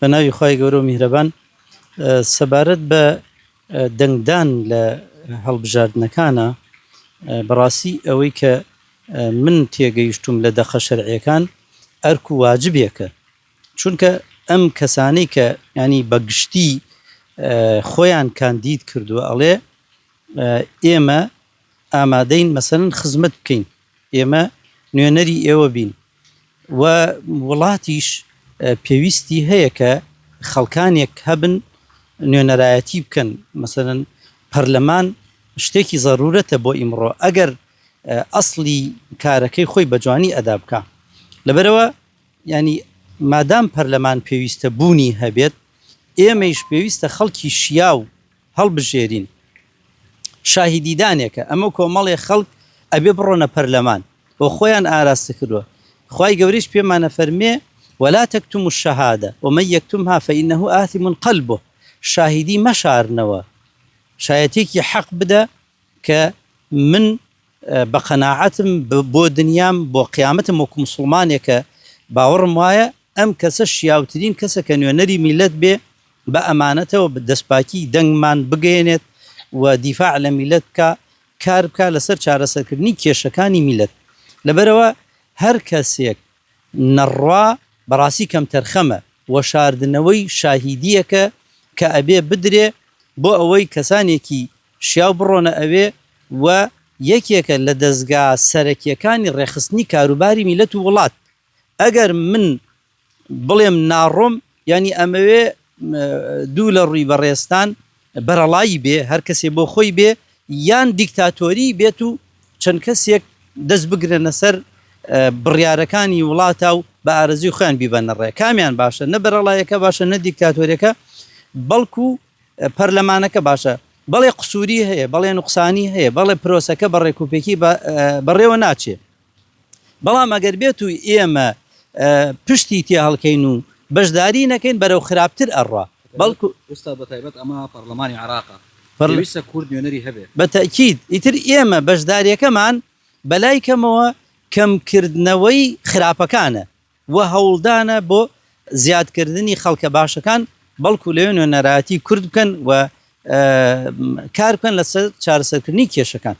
بە ناوی خوای گەورە و میهرەبان سەبارەت بە دەنگدان لە هەڵبژاردنەکانە بەڕاستی ئەوەی کە من تێگەیشتوم لە دەقە شەرعیەکان ئەرک و واجبێکە چونکە ئەم کەسانەی کە ینی بە گشتی خۆیان کاندید کردووە ئەڵێ ئێمە ئامادەین مەسەلەن خزمەت بکەین ئێمە نوێنەری ئێوە بین و وڵاتیش پێویستی هەیە کە خەڵکانێک هەبن نوێنەرایەتی بکەن مەسەلەن پەرلەمان شتێکی زەرورەتە بۆ ئیمڕۆ ئەگەر ئەسڵی کارەکەی خۆی بە جوانی ئەدا بکە لەبەرەوە ینی مادام پەرلەمان پێویستە بوونی هەبێت ئێمەیش پێویستە خەڵکی شیاو هەڵبژێرین شاهیدیدانێکە ئەمە کۆمەڵێ خەڵک ئەبێ بڕۆنە پەرلەمان و خۆیان ئاراستە کردووە خوای گەورەیش پێمان ئەفەرمێ ولا تكتموا الشهادە ومن يكتمها فإنه آثم قلبه شاهیدی مەشارنەوە شایەتێکی حەق بدە کە من بە قەناعەتم بۆ دنیام بۆ قیامەتم وەکو مسوڵمانێکە باوەڕم وایە ئەم کەسە شیاوترین کەسە کە نوێنەری میلەت بێ بە ئەمانەتەوە بە دەستپاکی دەنگمان بگەیەنێت و دیفاع لە میلەت بکا کار بکا لەسەر چارەسەرکردنی کێشەکانی میلەت لەبەرئەوە هەر کەسێک نەڕوا بەڕاستی کەمتەرخەمە و شاردنەوەی شاهیدیەکە کە ئەبێ بدرێ بۆ ئەوەی کەسانێکی شیاو بڕۆنە ئەوێ و یەکێکە لە دەزگا سەرەکیەکانی ڕێکخستنی کاروباری میلەت و وڵات ئەگەر من بڵێم ناڕۆم یانی ئەمەوێ دوو لە ڕووی بەڕێزتان بەرەڵایی بێ هەر کەسێ بۆ خۆی بێ یان دیکتاتۆری بێت و چەند کەسێک دەست بگرنە سەر بڕیارەکانی وڵاتە و بە ئارەزوی خۆیان بیبەنە ڕێ کامیان باشە نە بەرەڵایەکە باشە نە دیکتاتۆریەکە بەڵکو پەرلەمانەکە باشە بەڵێ قسووری هەیە بەڵێ نوقسانی هەیە بەڵێ پرۆسەکە بە ڕێکوپێکی بەڕێوە ناچێ بەڵام ئەگەر بێت و ئێمە پشتی تێ هەڵکەین و بەشداری نەکەین بەرەو خراپتر ئەڕوا بەڵکو ئوستاد بە تایبەت ئەمە پەڕلەمانی عێراقە پێویستە کورد نوێنەری هەبێ. بە تەئکید ئیتر ئێمە بەشداریەکەمان بەلای کەمەوە کەمکردنەوەی خراپەکانە و هەوڵدانە بۆ زیادکردنی خەڵکە باشەکان بەڵکو لەوێ نوێنەرایەتی کورد بکەن و کار بکەن لەسەر چارەسەرکردنی کێشەکان.